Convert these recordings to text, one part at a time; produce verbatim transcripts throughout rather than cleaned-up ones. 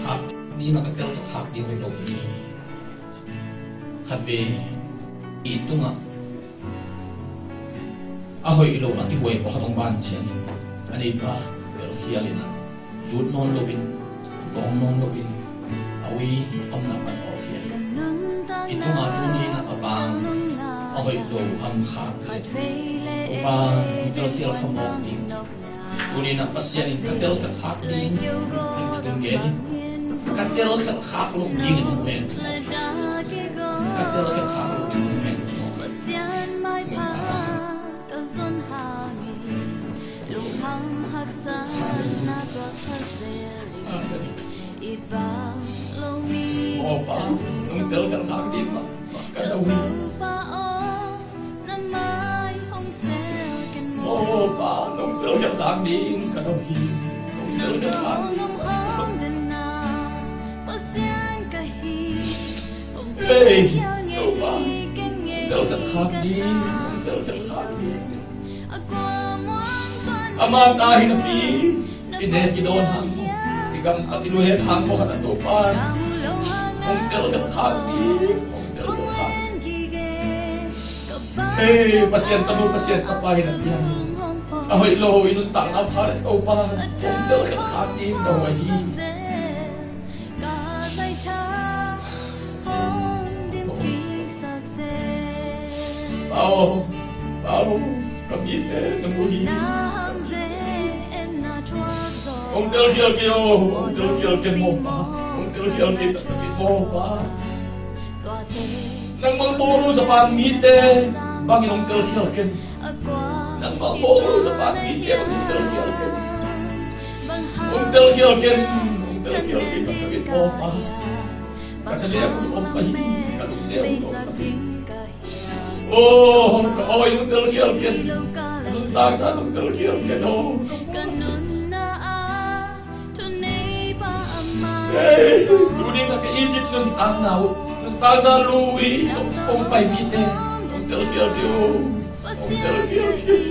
khak ding a ka telkhial khak ding lo hi. Khatvei i tungah a hoih lo a kihuai pakhat hong ban ciangin a neipa telkhial in a zut nawn loin, lawng nawn loin, a ui a omna pan awlkhial. I tungah tuni in a bang a hoih lo a om khak le, Topa, hong telkhial kha mawk ding ci. Tuni in a Pasian in ka telkhial khak ding, in ka tung gen in, ka telkhial khak lo ding in hong hen ci. Ka telkhial khak lo ding in hong hen ci. Ka zon hangin lungkham haksatna tua kha zel in, i bang lo mi. Aw Pa, nong telkhial khak ding mah ka do hi. Topa aw, na mai hong sel ken maw. Aw Pa, nong telkhial khak ding ka do hi. Nong telkhial khak ding. Pasian ka hi. Hei, Topa, telkhial khak ding, telkhial khak ding. Ama ta hi napi, i nek i dawn hang maw, i gamtat i nuheet hang maw khat a Topa, hong telkhial khak ding, hong telkhial khak ding. Hei, Pasian tanu, Pasian tapa hi napi hang, a hoih lo i nuntakna pha le Topa, hong telkhial khak ding, na huai hi. Pau, Pau, ka mite na mu hi. Hong telkhial kei o, hong telkhial kei maw Pa, hong telkhial kei ta ka mite maw Pa. Nangmah Paul Zapan mite bangin hong telkhial ken. Nangmah Paul Zapan mite bangin hong telkhial ken. Hong telkhial ken, hong telkhial ken ka ka bit maw Pa. Ka thalem hun om ka hi, ka lungdem hun om ka hi. Oh, ka awi hong telkhial ken. Ka nuntakna hong telkhial ken oh. Ka nunna a Hei, tuni in a ka Egypt nuntakna uh, nuntakna lui, hong pai mite, hong telkhial kei o, hong telkhial kei.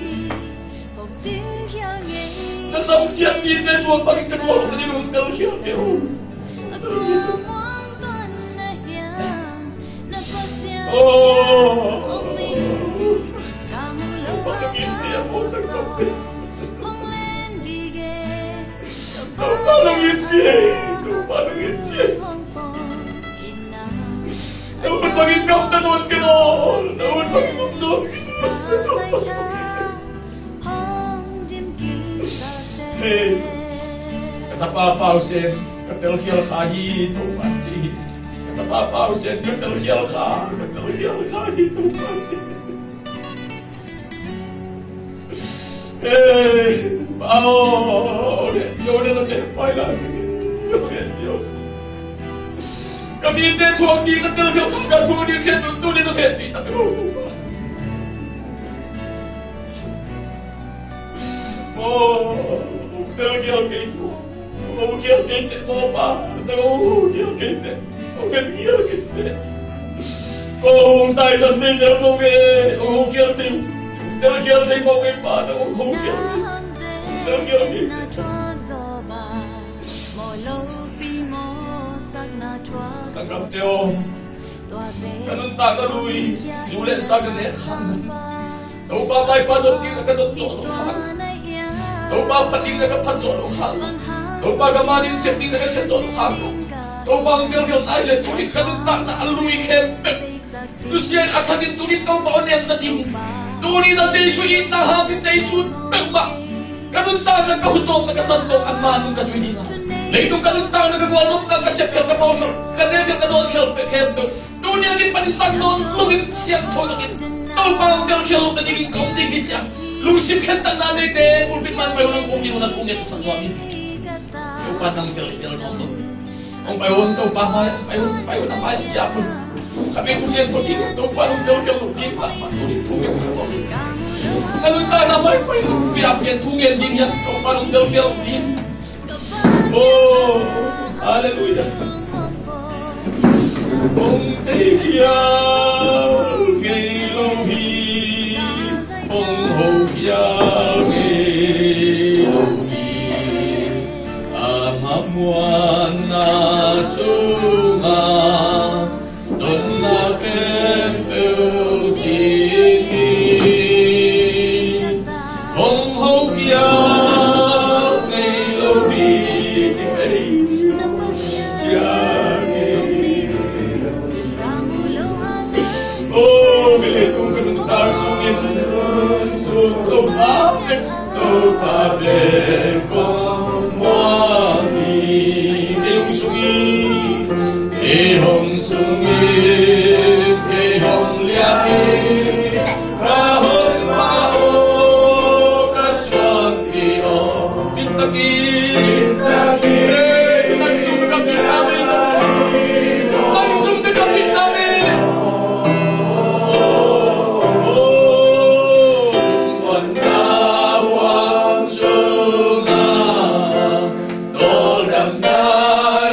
Na samsiat mite thu bangin ka thawl nading hong telkhial kei o. Oh, hong telkhial kei. Hong telkhial kei. Topa nang in ci ei, Topa nang in ci ei. Na ut bangin gamta nawn ken aw, na ut bangin om nawn ken aw. Hei, ka tapa Pau Sen, ka telkhial kha hi Topa ci hi. Ka tapa Pau Sen, ka telkhial kha, ka telkhial kha hi Topa ci hi. Ei, Pau, yo ne na sen pai la. Yo ne, yo. Ka mite thuak ding, ka telkhial kha, ka thuak ding khen, tu ni na khen pi ta. Mo, telkhial kei mo. Hong khial kei teh maw Pa, na hong khial kei teh, hong khial kei teh. Ko hong taisan thei zel mawk e, hong khial thei, telkhial thei mawk e Pa, na hong khial thei, telkhial kei teh. Sanggamte aw, ka nuntakna lui, zu le sa ka nek kha. Topa maipha zot ding a ka zot zawh loh kha. Topa phat ding a ka phat zawh loh kha. Topa ka man in sep ding a ka sep zawh loh kha. Topa hong telkhial nai le tuni ka nuntakna a lui khempeuh, nusia in a that in tuni Topa hong nem zat ding. Tuni na Jesu itna hangin Jesu peuhmah ka nuntakna, ka hutawpna, ka santawpna, a man nung ka zui ding a. Leitung ka nuntakna, ka gualnopna, ka sepkhial, ka bawlkhial, ka nekhial, ka dawnkhia peuh khempeuh tuni a kipanin sang nawn lo in, siangtho takin Topa hong telkhial loh nadingin ka om ding hi ci-a lungsim khentatna neite pulpit man pai un, hong ding un a thungen sak nuam in. Topa nang telkhial nawn lo. Hong pai un, Topa mai, pai un, pai un, a mai kiap un. Khatvei thungen kho ding, Topa nang telkhial loh ding mahmah tunin thungen sak nuam in. Na nuntakna mai pai un, kiap in thungen ding hiam, Topa nang telkhial loh ding. Oh, hallelujah. Hong theikhial ngei lo hi, hong hokhial ngei lo hi. Amah Muanna sungah donna khempeuh cing hi. Hong hokhia ngei lo hi, ti pei sia ngei. O, hih leitung ka nuntak sungin, sung Topa bek, Topa bek kong muang hi. Kei hong sung hi, kei hong sung hi, kei hong liah hi. Ka hong pha aw, ka suan hi aw. Pintakin, eh, nang sung ka pintakin. Nang sung ka pintakin. Oh, wan ka huang sungah, tawldamna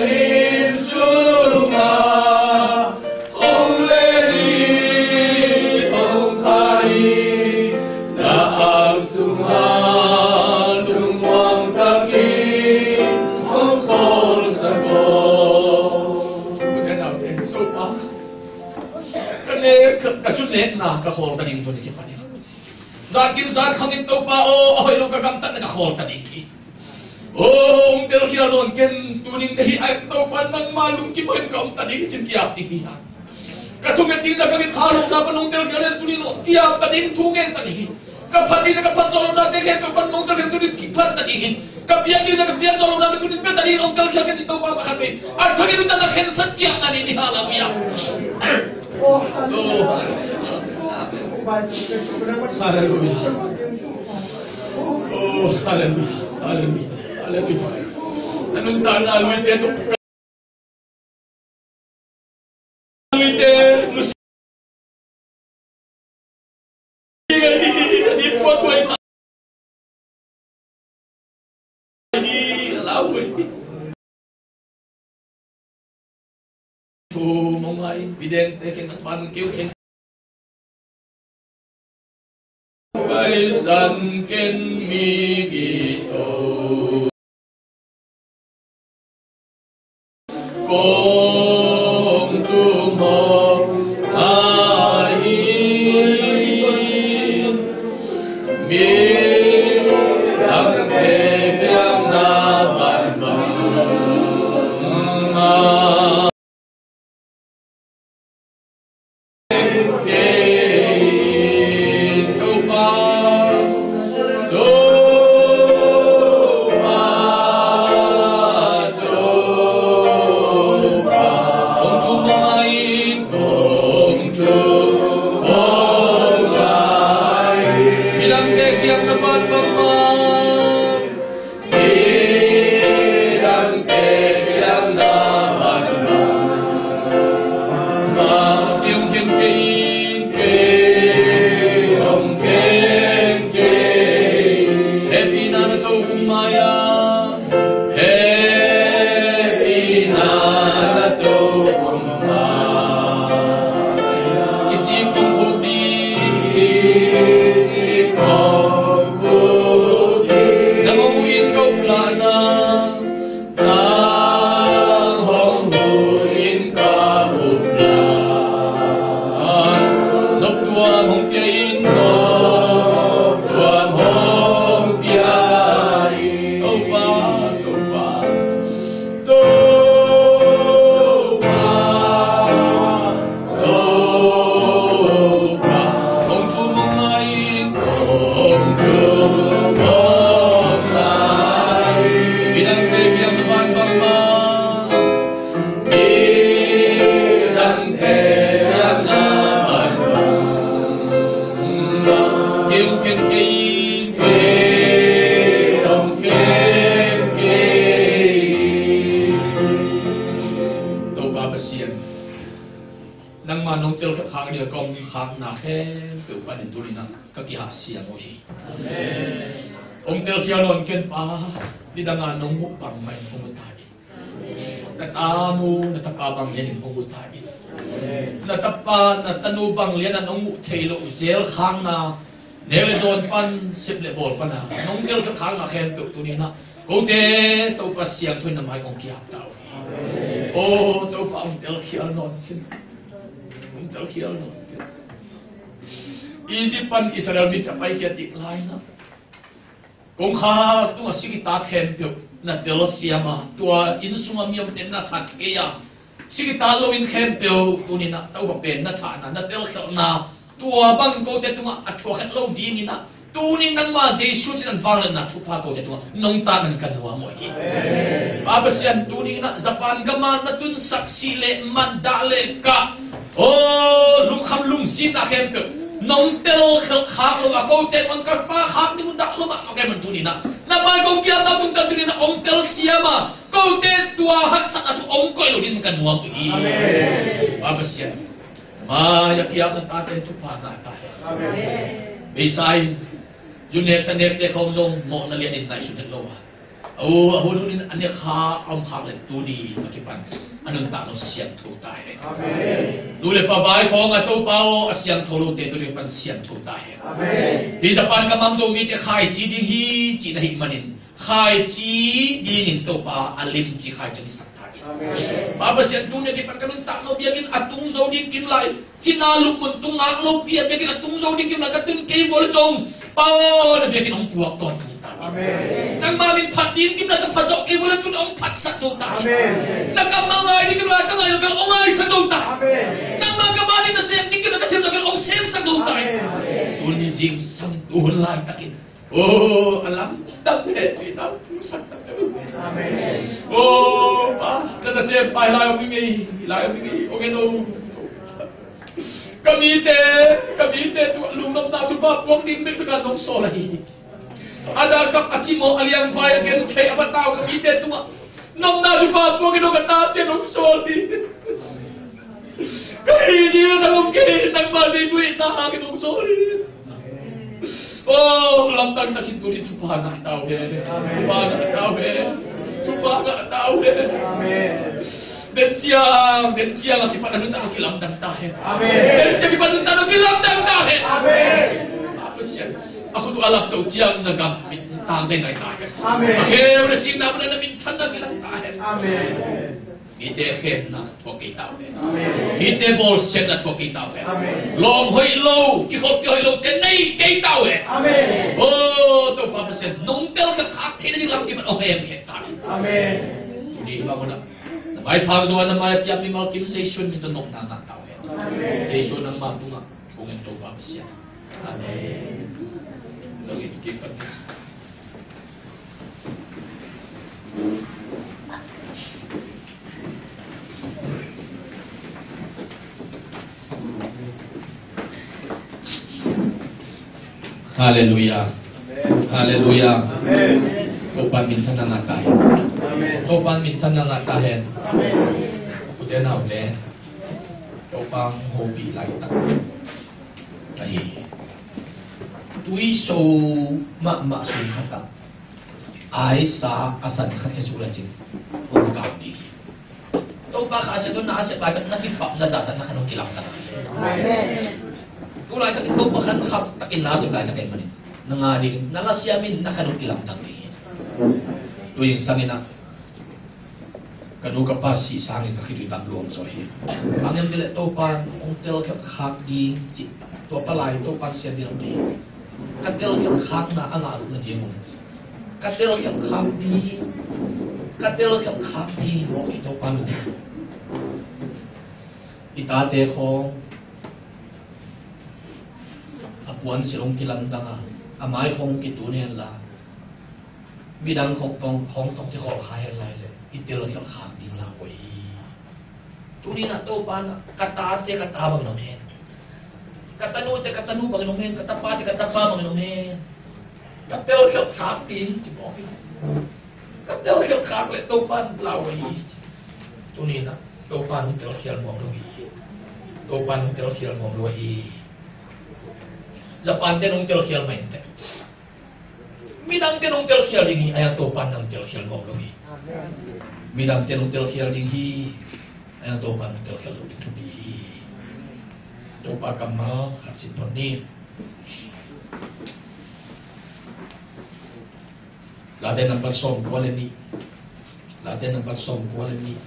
lim sungah, hong len hi, hong khai hi, na ang sungah lungmuang takin hong khawlsak aw. U te nau te, Topa, ka nek, ka, ka su nekna ka khawl ta ding tuni kipanin. Zan kim zan khangin Topa aw, a hoih lo ka gamtatna ka khawl ta ding hi. O, hong telkhial nawn ken, tuning ka hih a Topa nangma lungkim a in ka om ta ding hi cin ki-ap ding hi hang. Ka thunget ding zah ka gitkhahlohna pan hong telkhial in tuning lo ki-ap ta ding, thungen ta ding hi. Ka phat ding zah ka phat zawh lohnate khempeuh pan hong telkhial tuning kiphat ta ding hi. Ka piak ding zah ka piak zawh lohnate tuning pia ta ding hi, hong telkhial ken cin Topa mah khat vei. A thangin nuntakna khensat ki-apna nei ni, halleluiah. Oh, halleluiah. Halleluiah. Oh, halleluiah. Halleluiah. Halleluiah. Na nuntakna luite tawh, luite nusia. Thu mong ngai, midangte kiang pan keu khen. Paisan ken mi kito. Kong thu mong ngai, midangte kiang na pan bang a. Kei Topa, Topa, Topa, kong thu mong ngai, kong thu mong ngai. Midangte kiang na pan bangmah. Midangte kiang na pan bangmah. Kei hong khen kei, kei hong khen kei. Hehpihna na to kong mai-ah, hehpihna na to kong mai-ah. Kisik kong khuk ding, kisik kong khuk ding. Nang hong huh in ka up lahna, nang hong huh in ka up lahna. Noptuam hong pia in, noptuam hong pia in. Topa, Topa, Topa. Topa, kong thu mong ngai, kong thu mong ngai. Midangte kiang na pan bangmah. Midangte kiang na pan bangmah. Kei hong khen kei, kei hong khen kei. Topa Pasian, nangma nong telkhiat khak ding a kong khakna khempeuh panin tuni-in ah ka kihahsiang uh hi. Hong telkhial nawn ken Pa, nidang a nong muh bang mah in hong mu ta in. Na tanu, na tapa bang lianin hong mu ta in. Na tapa, na tanu bang lian a nong muh thei loh zel khakna, nek le dawn pan, sep le bawl pan a nong telkhiat khakna khempeuh tuni-in ah Kote Topa siangtho in na mai kong kiap ta uh hi. O Topa, hong telkhial nawn kei. Hong telkhial nawn kei. Egypt pan Israel mite a paikhiat ding lai-in ah, kongkhak tungah sikitat khempeuh na telsiam a, tua inn sungah mi omte na that kei a, sikitat lo inn khempeuh tuni-in ah Topa pen na thahna, na telkhialhna, tua bangin kote tungah a thuak het lo dingin ah, tuni nangma Jesu sin an vangliatna thupha kote tungah nong tatna in ka nuam uh hi. Pa Pasian, tuni-in ah Japan gam ah na tunsak sih leh, mandah leh kah, o, lungkham lungzinna khempeuh nong telkhialh khak lo a, kote tungah ka pa khak ding uh dah lo mahmah ka hih manin tuni-in ah na mai kong kiap ta uh, tuni-in ah hong telsiam a, kote tua haksatna sung hong koih loh dingin ka nuam uh hi. Pa Pasian, mai-ah kiap na tate in thupha ngah ta hen. Beisa in, zu nek sa nekte khawng zong mawhna lianin ngaihsun het lo a, a u a hun hunin a nek kha a om khak leh tuni a kipan a nuntakna uh siangtho ta hen. Nu le pa vai khawng a Topa aw, a siangtho lote tuni a kipan siangtho ta hen. Hih Japan gam ah om Zomite khaici ding hi cih na hih manin, khaici dingin Topa a limci khaici hong hisak ta in. Pa Pasian, tuni a kipan ka nuntakna uh biakinn a tung zo ding kim lai, cina lupmun tung ngak lopi a biakinn a tung zo ding kim lai ka tun kei uh leh zong, Pa aw, na biakinn hong puak tawntung ta in. Nangma min phat ding kim lai ka phat zawh kei uh leh tun hong phatsak zo ta in. Na kammal ngai ding kim lai ka ngai zawh kei leh hong ngaisak zo ta in. Nangma kammal ding na sem ding kim lai ka sem zawh kei leh hong semsak zo ta in. Tuni zingsang in, tu hun laitakin, o, a lamdang hehpihna hong puaksak ta uh. O Pa, na nasem pa, hih lai om ding ei, hih lai om ding ei, hong en o. Ka mite, ka mite tungah lungnopna thupha puak ding bekbek a nong sawl ahi hi. A dah kap, a cimawh, a liangvai, a gentheih, a patau ka mite tungah nopna thupha puak in, o ka ta ciang nong sawl hi. Ka hih ding a nong om kei, nangma Jesu hihna hangin nong sawl hi. O, lamdang takin tuni thupha ngah ta uh hen. Thupha ngah ta uh hen. Thupha ngah ta uh hen. Den ciang, den ciang a kipan a nuntakna uh kilamdang ta hen. Den ciang a kipan a nuntakna uh kilamdang ta hen. Pa Pasian, a khut uh a laptoh ciang na gam min tangzai nai ta hen. A kheu le sikna mun ah na minthanna kilang ta hen. Mite khemna thuak kei ta uh hen. Mite bawlsiatna thuak kei ta uh hen. Lawm hoih lo, kikhopna hoih lote nei kei ta uh hen. O Topa Pasian, nong telkhialh khak theihna ding lam kipan hong hemkhia ta hen. Tuni hih bang hun ah na maipha zong a, na mai-ah kiap mimal kim Jesu min tawh nopna ngah ta uh hen. Jesu nangma tungah kong en, Topa Pasian. Amen. Lungdam kik pan. Halleluiah. Halleluiah. Topa in minthanna ngah ta hen. Topa in minthanna ngah ta hen. Ute naute, Topa hong hopih laitak ahi hi. Tuiso mahmah sung khatah aisa a san khat khia suk lecin hong kau ding hi. Topa Kha Siangtho na a sep laitak na kipah, na zahzah, na khan hong kilamdang ding hi. Tu laitakin Topa Khan Kham takin na a sep laitak ahih manin, na nga dingin, na nga siamin na khan hong kilamdang ding hi. Tu zingsangin ah ka nu ka pa sih sangin ka khitui tam luang zaw hi. Bang hiam cih leh Topa in hong telkhialh khak ding cih, tua palai Topa in siat ding hi. Ka telkhialh khakna a ngah loh nading un, ka telkhialh khak ding, ka telkhialh khak ding mawk hi Topa lungdam. I tate khawng a puansilh hong kilamdang a, a mai khawng kitun hen la, midang khawng tawh, khawng tawh kikhawl kha hen lai leh i telkhialh khak ding lauhuai hi. Tuni-in ah Topa in ah ka tate ka ta bangin om hen, ka tanute ka tanu bangin om hen, ka tapate ka tapa bangin om hen, ka telkhialh khak ding ci mawk hi. Ka telkhialh khak leh Topa in lauhuai hi ci. Tuni-in ah Topa in hong telkhial nuam lo hi. Topa in hong telkhial nuam lo hi. Japan te in hong telkhial mah inteh. Midangte in hong telkhial ding hi, ahi hang Topa in hong telkhial nuam lo hi. Midangte in hong telkhial ding hi, ahi hang Topa in hong telkhial lo ding thupi hi. Topa kammal khat sin phot ni. Late nambat sawmkua le nih. Late nambat sawmkua le nih.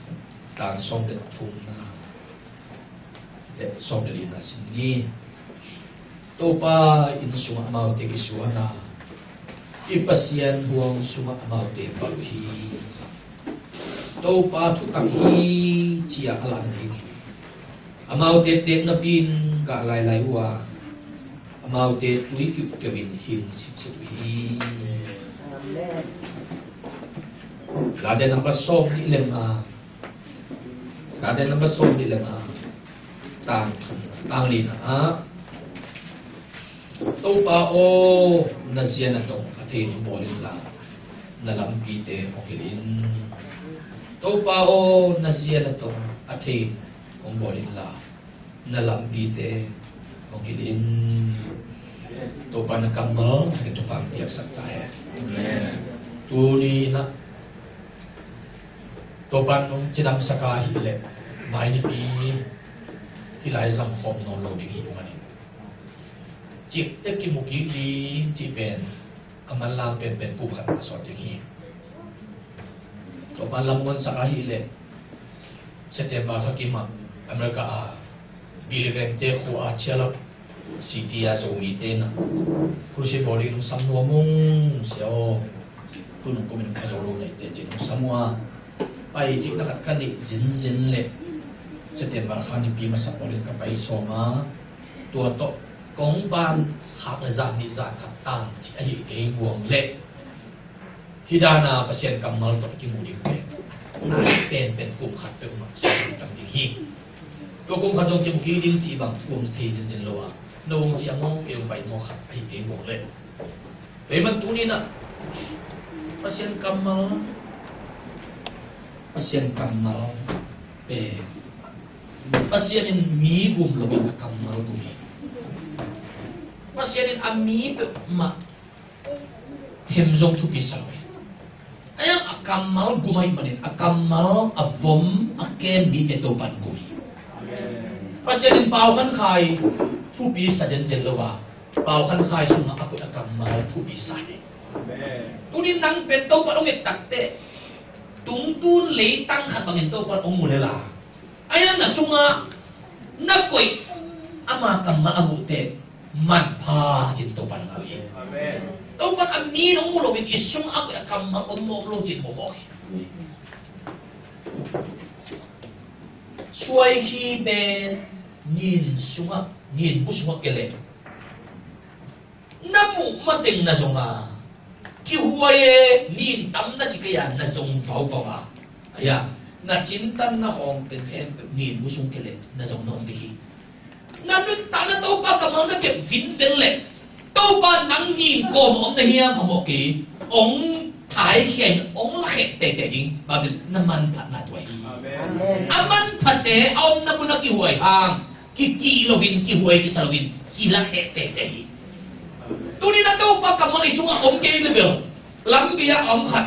Tang sawm le thumna le sawm le lina sim ni. Topa inn sungah amaute kisuan a, i Pasian huang sungah amaute palh uh hi. Topa thutak hi, ci-a a lahna dingin amaute teek napi-in gah lailai uh a, amaute tui kiuhkeuh in hing sitset uh hi. Amen. Late nambat sawm nih le nga. Late nambat sawm nih le nga. Tang thum, tang lina ah, Topa aw, na zia na tong a thei in hong bawl inla, na lampite hong hilh in. Topa aw, na zia na tong a thei in hong bawl inla, na lampite hong hilh in. Topa na kammal thakin thupha piaksak ta hen. Amen. Tuni-in ah Topa nong cidamsak a hih leh, mai nipi hih lai zang khawm nawn lo ding hih manin, cikte kimu kik ding cih pen a manlang penpen kum khat mah sawt ding hi. Topa lam hong honsak a hih leh, September kha kim ah America a Billy Graham te khua a Chia Lap City a Zomite na crusade bawl ding hong sam nuam ung, sia aw. Tu nung kumin a zo lo na hi teh, ci-in hong sam uh a, pai theihna khat ka neih zenzen leh September kha nipi masa pawl in ka pai sawm a, tua tawh kong ban khak le zan nih zan khat tang ci ahi kei muang leh, hih dan a Pasian kammal tawh kimu ding pen nai penpen kum khat peuh mah sawt ding hi. Tua kum khat zong kimu kik ding cih bang thu om thei zenzen lo a, no hong ci a maw, kei hong pai maw khat ahi kei muang leh. Tua ahih man tuni-in ah Pasian kammal, Pasian kammal pen, Pasian in mi gum loin a kammal gum hi. Pasian in a mi peuhmah hem zong thupi sa lo hi. A yang a kammal gum ahih manin a kammal a vom a kem mite Topa in gum hi. Pasian in Pau Khan Khai thupi sa zenzen lo a, Pau Khan Khai sungah a koih a kammal thupi sa hi. Tuni nang pen Topa hong et tak teh, tungtun leitang khat bangin Topa hong mu lel a, a yang na sungah na koih ama kammal a muh teh manpha cin Topa in mu hi. Amen. Topa a mi nong mu loin i sungah a koih a kammal om mawk lo cin mu mawk hi. Suai khi pen nin sungah, nin bu sungah kei leh na muh mateng na zong a, kihuai e, nin tam na ci kei a, na zong vauvau a. Aya, na cintan na hawng teng khempeuh nin bu sung kei leh na zong nawn kei hi. Na nuntakna Topa kammal na kep vinven leh, Topa nang nin kawm a om na hiam phamawh kei, hong thaikhia in hong lakhia teitei ding, bang cin na manphatna tua hi. Amen. A manphate a omna mun a kihuai hang, kikih loin, kihuai kisa loin, kilakhia teitei hi. Tuni na Topa kammal i sungah om kei le bel, lam gei a om khat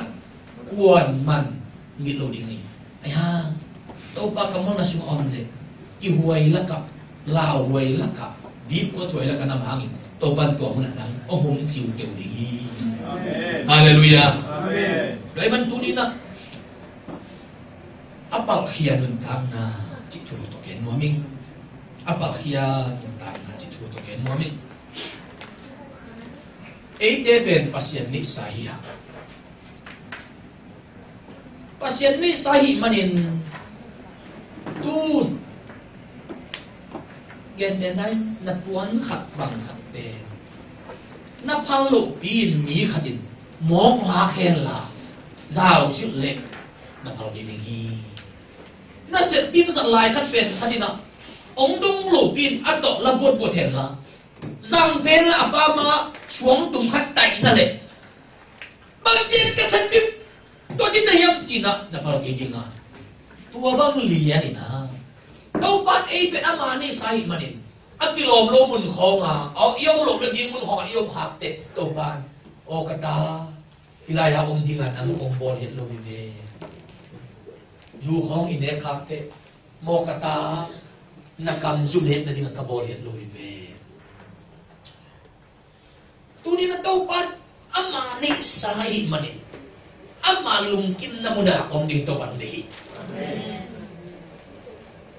kuaman ngit lo ding hi. Ahi hang Topa kammal na sungah om le, kihuai lakah, lauhuai lakah, dipkuathuai lakah na om hangin Topa in tua munah nang hong hum ciuciau ding hi. Amen. Halleluiah. Amen. Tua ahih man tuni na a palkhia nuntakna cih thu tawh gen nuam ing. A palkhia nuntakna cih thu tawh gen nuam ing. Eite pen Pasian neihsa hi hang. Pasian neihsa ahih manin tun gentehna in na puan khat bang khat pen na phal lohpi in mi khat in mawk lak henla, zau silh leh na phal kei ding hi. Na seppi in zat lai khat pen khat in ah hong dong lohpi in a tawh la buatbuat henla, zang pen la a pa ma suangtum khat taih na leh, bang ciang ka seppi tua ci na hiam ci-in ah na phal kei ding a. Tua bang lian in ah Topa in ei pen ama neihsa ahih manin a kilawm lo mun khawng a, aw, i om loh nading mun khawng a i om khak teh Topa in, aw ka ta, hih lai-ah om ding a nang kong bawl het lo hi ve. Zu khawng i nek khak teh, maw ka ta, na kam zu nek nading a ka bawl het lo hi ve. Tuni na Topa in ama neihsa ahih manin Ama lungkimna munah om ding Topa hong deih hi.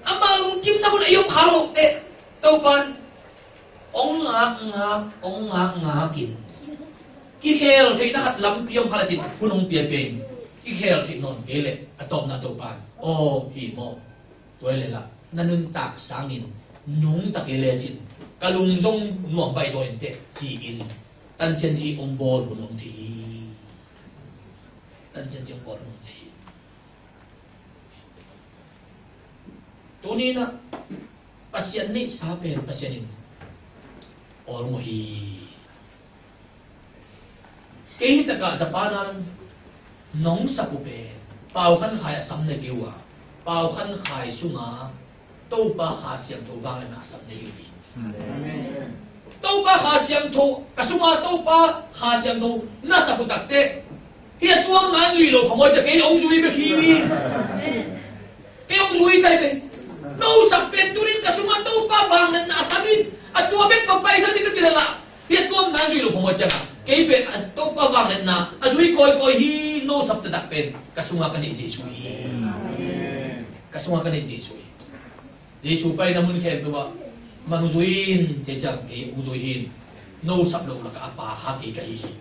Ama lungkimna munah i om khak loh teh Topa in hong ngakngak, hong ngakngak in, kikhel theihna khat lampi om kha le cin hun hong piapia in, kikhel theih nawn kei leh a tawpna Topa in, aw, hi maw? Tua hi leh lah na nuntak sangin nungta kei le cin ka lung zong nuam baih zaw in teh ci-in Tan Sian Ci hong bawl hun om thei hi. Tan Sian Ci hong bawl hun om thei hi. Tuni-in ah Pasian neihsa pen Pasian in awlmawh hi. Kei hi takah Japan ah nong sap uh pen Pau Khan Khai a sam nei kei uh a, Pau Khan Khai sunga Topa Kha Siangtho vangliatna a sam nei uh hi. Topa Kha Siangtho, ka sunga Topa Kha Siangtho na sap uh takteh, hi a tuamna zui lo phamawh ciang kei hong zui bek hi. Kei hong zui kai ve. No sap pen tunin ka sungah Topa vangliatna a sam in, a tua bek pa paisak ding ka ci leh lah, hi a tuamna zui lo phamawh ciangah kei pen a Topa vangliatna a zui kawikawi hi. No sap taktak pen ka sungah ka neih Jesu hi. Ka sungah ka neih Jesu hi. Jesu paina mun khempeuh ah man hong zui in, tua ciang kei hong zui hi. No sap lo lakah a pa kha kei ka hi hi.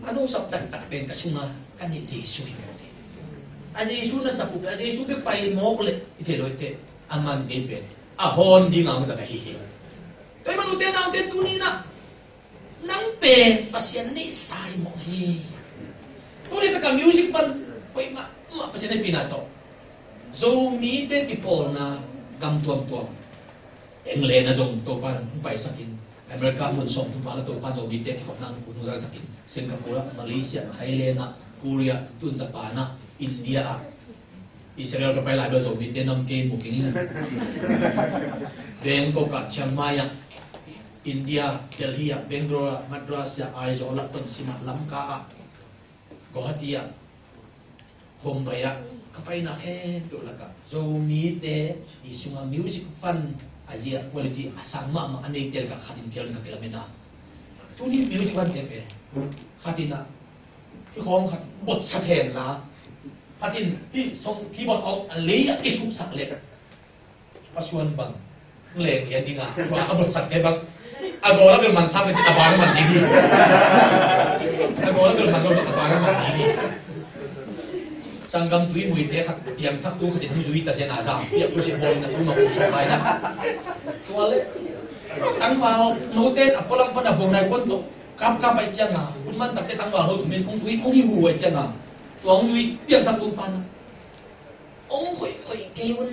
A no sap taktak pen ka sungah ka neih Jesu hi mawk hi. A Jesu na sap uh pen a Jesu bek pai mawk leh i thei lo hi teh, a man kei pen a hawn dingah hong za ka hi hi. Tua ahih manin ute naute, tuni-in ah nang pen Pasian neihsa hi mawk hi. Tuni takah music pan hoih mahmah, Pasian hehpihna tawh Zomite kipawlna gam tuamtuam, England ah zong Topa in hong paisakin, America mun sawmthum val ah Topa in Zomite kikhopna hun hong zangsakin, Singapore ah, Malaysia, Thailand ah, Korea, tun Japan ah, India ah, Israel ka pai lai bel Zomite na om kei mu keng hi. Bangkok ah, Chiang Mai ah, India, Delhi ah, Bangalore ah, Madras ah, Aizawl ah, Tonzang ah, Lamka ah, Guwahati ah, Bombay ah, ka paina khempeuh lakah Zomite i sungah music fund a zia quality a sang mahmah a neite lakah khat in phial in ka kilamen a. Tuni music fund te pen khat in ah hih khawng khat botsak hen la, khat in hih song keyboard khawng a lei ah kisuksak leh, pasuan bang leng lian ding a, tua a botsak te bang a gawl a bel man sak le cin a ban a man ding hi. A gawl a bel man lo cin a ban a man ding hi. Sanggam Tui Mui te khat piangthak tu khat in hong zui ta zen a, zam piak tu se bawl in a tu ma kum sawm lai na. Tua le tangval note a pualam pan a buang nai puan tawh kap kap pai ciang a, hun man tak te tangval ho thum in hong zui, hong hi hu hu pai ciang a, tua hong zui piangthak tu pan a hong khoih khoih kei un.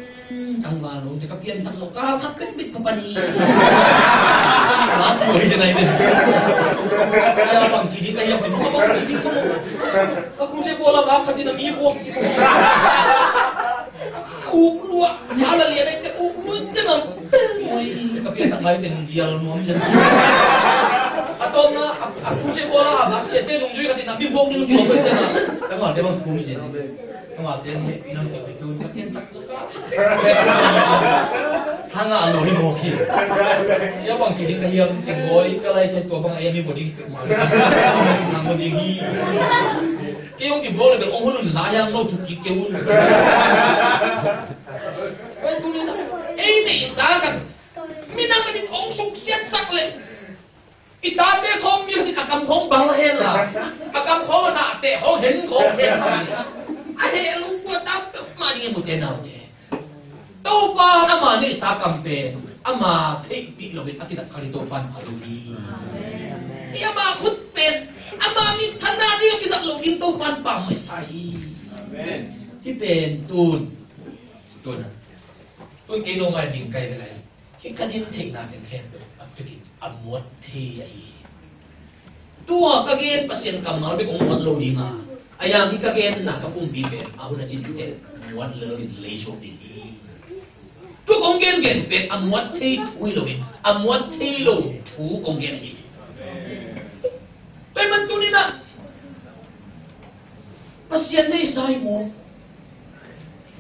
Tangval ho te ka pianthak zawh kal khat bekbek ka pan hi. Mak luai zen ai ve. Sia bang ci ding ka hiam ci maw, ka bang ci ding ka maw. Ka crusade bawl a vak khat in a mi buak ci maw. Uk lua, a tha la lian ai ci uk lua zen a. Oi, ka pianthak ngai teng zial nuam zen ci. A tawpna a, a crusade bawl a vak siate nungzui khat in a mi buak nungzui zen a. Tangval te bang thum zen. Tangval te zen. Hang a lo hi mawk hi. Sia bang ci ding ka hiam, keng bawi ka lai sai tua bang a hiam hi baw ding hi peuhmah. Thang baw ding hi. Kei hong kibawk le bel hong hun un la hiam, no thuk kik kei un. Wen tuni na ei neihsa khat minam a ding hong suksiatsak le i tate khawng mi khat in a kam khawng bang la hen la, a kam khawng a nahte khawng hen khawng hen la, a heh lo kua tam peuhmah ding i mute naute. Topa ama neihsa kam pen ama theihpih loin a kizat khak hi Topa in pha lo hi. Hi ama khut pen ama minthanna ding a kizat lo ding Topa in pammaih sa hi. Hih pen tun tun tun kei nong ngai ding kai ve lai. Hih ka din theihna teng khempeuh a vekin a muat thei ahi hi. Tua ka gen Pasian kammal bek hong muat lo ding a, a yang hih ka genna ka pumpi pen a hun a cin teh muat lel in lei suak ding hi. Tua kong gengen pen a muat thei thu hi loin a muat thei lo thu kong gen ahi hi. Tua ahih man tuni-in ah Pasian neihsa hi maw?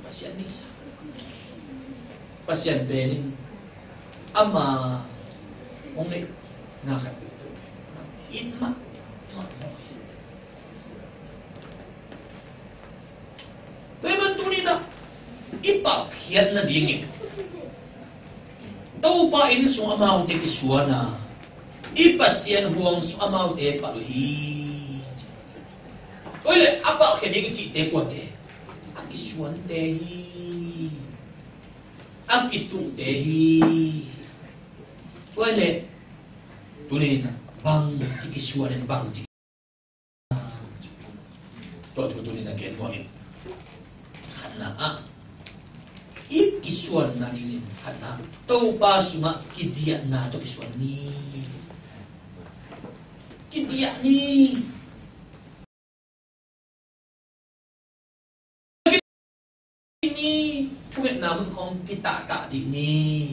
Pasian neihsa. Pasian pen in ama hong neih na khat peuhpeuh pen it mahmah maw hi. i palhkhiat nadingin Topa inn sung amaute kisuan a, i Pasian huang sung amaute palh uh hi. Oi le, a palhkhiat ding i cihte kuate? A kisuante hi. A kituhte hi. Oi le, tuni-in bangci kisuan in bangci Tua thu tuni-in a gen nuam in. Khatna ah i kisuanna dingin khatna Topa sungah kidiahna tawh kisuan ni. Kidiah ni. Ni, thungetna mun khawng kitahtah dih ni.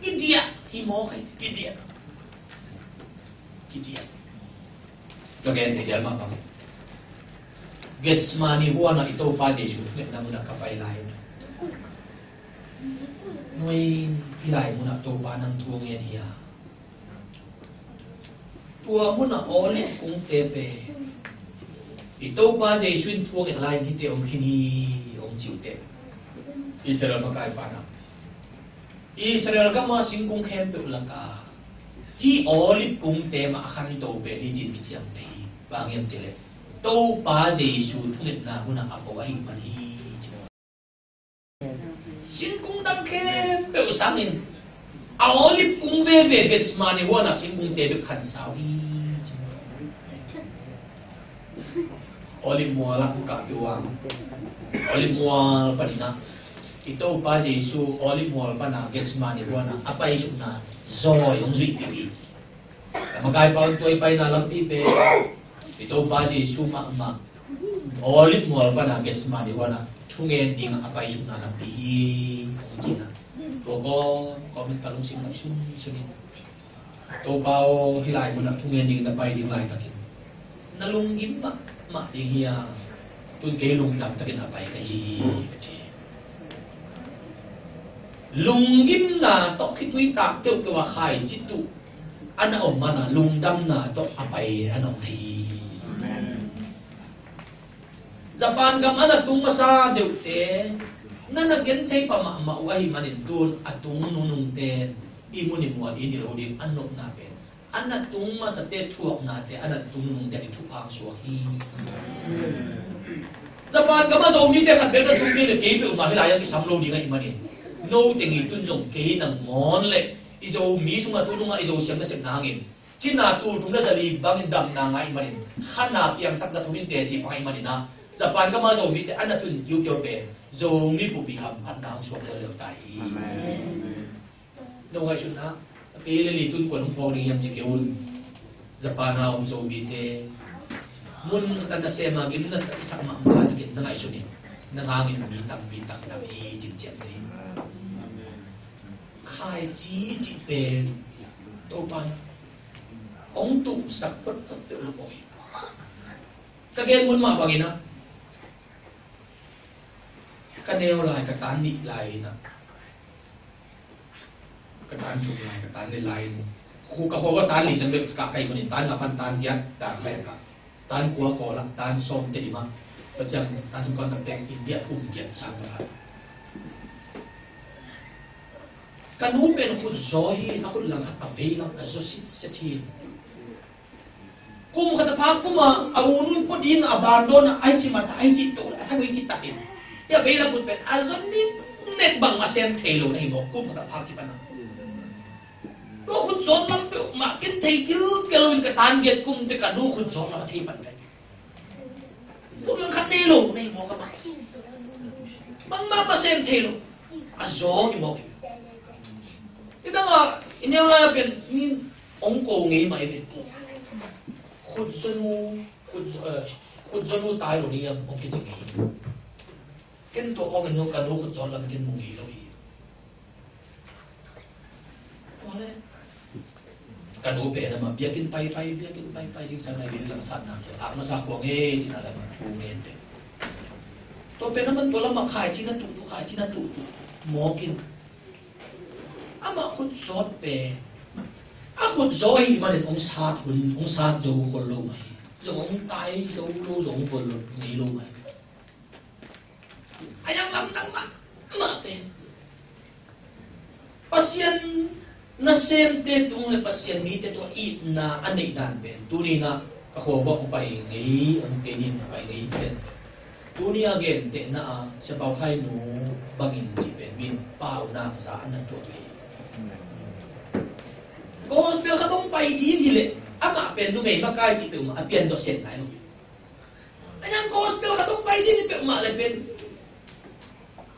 Kidiah hi mawk hi, kidiah. Kidiah. Ka gen thei dial mah bang. Gethsemane huanah i Topa Jesu thungetna munah ka pai lai. Nui, hih lai munah Topa nang thu ngen hi a. Tua munah Olive kungte pen i Topa Jesu in thu a nget lai-in hihte om khin hi, om ci uh teh. Israel makaipa na, Israel gama singkung khempeuh laka hih Olive kungte mah a khanto pen hi ci-in kiciamteh hi. Bang hiam cih leh Topa Jesu thungetna munah a pau ahih man hi ci. Singkung dang khempeuh sangin a Olive kung veve Gethsemane huanah singkungte bek khansau hi. Olive mual ah kah peuh a, Olive mual panin ah i Topa Jesu Olive mual pana Gethsemane huanah a paisukna zawi hong zuih peuh hi. Ka makaipa un, tua i paina lampi pen i Topa Jesu mahmah Olive mual pana Gethsemane huanah thungen dingah a paisukna lampi hi, hong ci-in ah. Tua kawm kawmin ka lungsim ngaihsun sunin, Topa aw, hih lai munah thungen dingin na pai ding laitakin na lunggim mahmah ding hi a, tun kei lungdam takin a pai ka hi hi, ka ci. Lunggimna tawh khitui tak keuhkeuh a khaici tuh a na om mana lungdamna tawh a pai a na om thei hi. Japan gam a na tung masa deuhte na na gen thei pah mahmah uh ahih manin tun a tung nunungte i mun i mual i ni lo ding a nopna pen a na tung masate thuaknate a na tung nunungte a ni thupha suak hi. Japan gam a Zomite khat bek na tung kei le kei peuhmah hih lai-ah kisam lo ding ahih manin note ngei tun zong kei nangawn le i Zomi sungah tu dungah i Zo siam nasepna hangin cina tul thum le zali bangin damna ngah ahih manin khana piangthak za thum in teci pang ahih manin ah Japan gam a Zomite a na tun kiukiau pen Zomi bupi hamphatna hong suak leuleu ta hi. Amen. No ngaihsutna, a kei le li tun kuan hong phawk ding hiam ci kei un. Japan a om Zomite mun khat a nasem a gim na sak mahmah takin na ngaihsun in, nang hangin mi tampi tak dam hi cin ciamteh hi. Khaici cih pen Topa in hong tuhsak photphot peuh lo hi. Ka gen mun mah bangin ah ka neu lai, ka tan nih lai in ah, ka tan thum lai, ka tan li lai in, khu ka khua ka tan li ciang bek ka kai manin tan nga pan tan giat dan lai ka tan khua kawl ah tan sawm te dim ah, tua ciangin tan sung kan tak teng India kum giat sang ka khat. Ka nu pen khut zaw hi, a khut lang khat a vei lam a zaw sitset hi. Kum khat a phak kum a, a u nun pua ding a ban dawn a, ai ci mat a, ai ci to a, thang wing kitakin. Hi a vei lam khut pen a zaw ning nek bang a sem thei lo na hi mawk, kum khat a phak kipan a. Tua khut zawn lam peuhmah ken thei kilkel lo in ka tan giat kum te ka nu khut zawn lam a thei pan ka. Khut lang khat nei lo, nei mawk a mah. Bangmah mah sem thei lo. A zaw ni mawk hi. I dang a, i neu lai a pen, min ong ko ngei mah i pen. Khut zaw nu, khut zaw, eh, khut zaw nu tai lo ni am ong kici ngei hi. Ken tua khawng in zong ka nu khut zawn lam ken mu ngei lo hi. Tua le ka nu pen amah biakinn paipai, biakinn paipai, zingsang nai lin langsat nak le ak masa khua ngei cina lamah thu ngen te. Tua pen amah tua lamah khaici na tuhtuh, khaici na tuhtuh mawk in. Amah khut zawt pen a khut zaw ahih manin hong sat hun, hong sat zo khol lo mah hi. Zong hong tai zo lo, zong hong vol lo, ngei lo mah hi. Tang mahmah pen Pasian nasemte tung le Pasian mite tung itna a neih dan pen tuni-in ah ka khua vuah hong pai ngei, hong kei nin pai ngei pen tuni a gentehna a Sia Pau Khai nu bangin cih pen min pau nak za a na tuat uh hi. Gospel khat hong pai ding hi leh amah pen numei makai cih peuhmah a pian zawh set nai lo hi. A yang gospel khat hong pai ding hi peuhmah le pen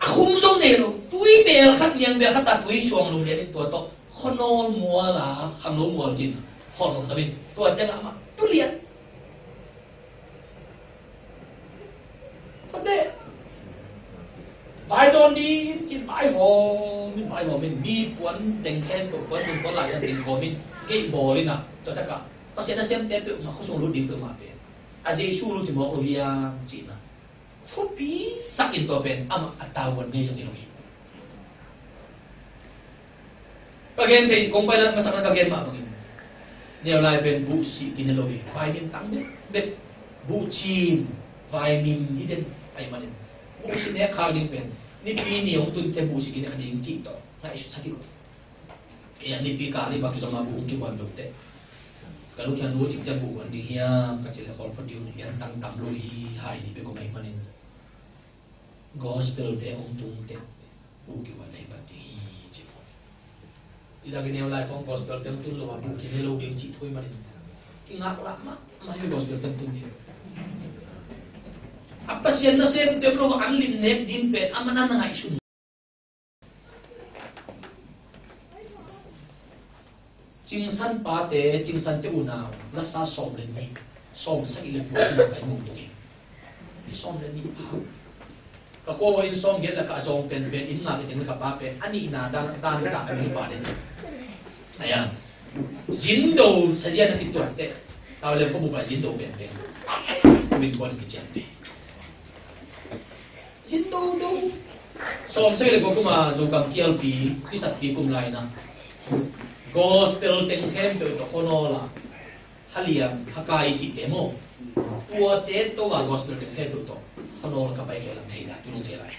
a khum zong nei lo. Tui bel khat, niang bel khat a tui suang lum lian in tua tawh khuanawl mual a, khangno mual cin khuanawl khat a min tua ciangah amah tu lian. Tuate vai dawn ding cin vai hawm in, vai hawm in, mi puan teng khempeuh, puan nun, puan laisiang teng khawm in, gei bawl in ah, tua takah Pasian nasemte peuhmah khuasung lut ding peuhmah pen a Jesu lut hi mawk lo hiam cihna thupi sak in tua pen amah a tavuan ngei zong hi lo hi. Ka gen thei, kong pai na masak na ka gen mah bangin neu lai pen buhsih kine lo hi. Vaimim tang bekbek, buhcin, vaimim hi den ahih manin buhsih nek khak ding pen nipi ni hong tunte buhsih kine kha ding cih tawh ngaihsut sak hi ko. Ei, a nipi kah ni bak kizom a buh hong kihuan lo teh ka luk hian nu cik ciang buh huan ding hiam ka cih leh khawl phot ding uh ni, hian tang tam lo hi. Hai ni pek om ahih manin gospel te hong tung teh buh kihuan thei pat ding hi ci maw. I dak i neu lai khawng gospel te hong tun lo a buh kine lo ding cih thu ahih manin kingaklah mahmah hi. Gospel te hong tun ding a Pasian nasem te om lo a an lim nek ding pen a man a na ngaihsun. Cingsan pate, Cingsan te unau lasa sawm le nih, sawm sagih le kua kua kai mung tung hi. Ni sawm le nih pha. Ka khua in sawm giat le ka zong penpen in ngak i teng le ka pa pen a nihna dan dan ka a mi pa den. Aya zindo sazian a kituak teh tau le khuabu pa zindo penpen min kuan kiciam te. Zin dodo. Sawm sagih le kua kum a Zokam kialpi, ni satpi kum lai na gospel teng khempeuh tawh khuanawl a haliam hakai cihte maw. Tuate tawh a gospel teng khempeuh tawh khuanawl ka pai khe lam thei lai, tu lung thei lai.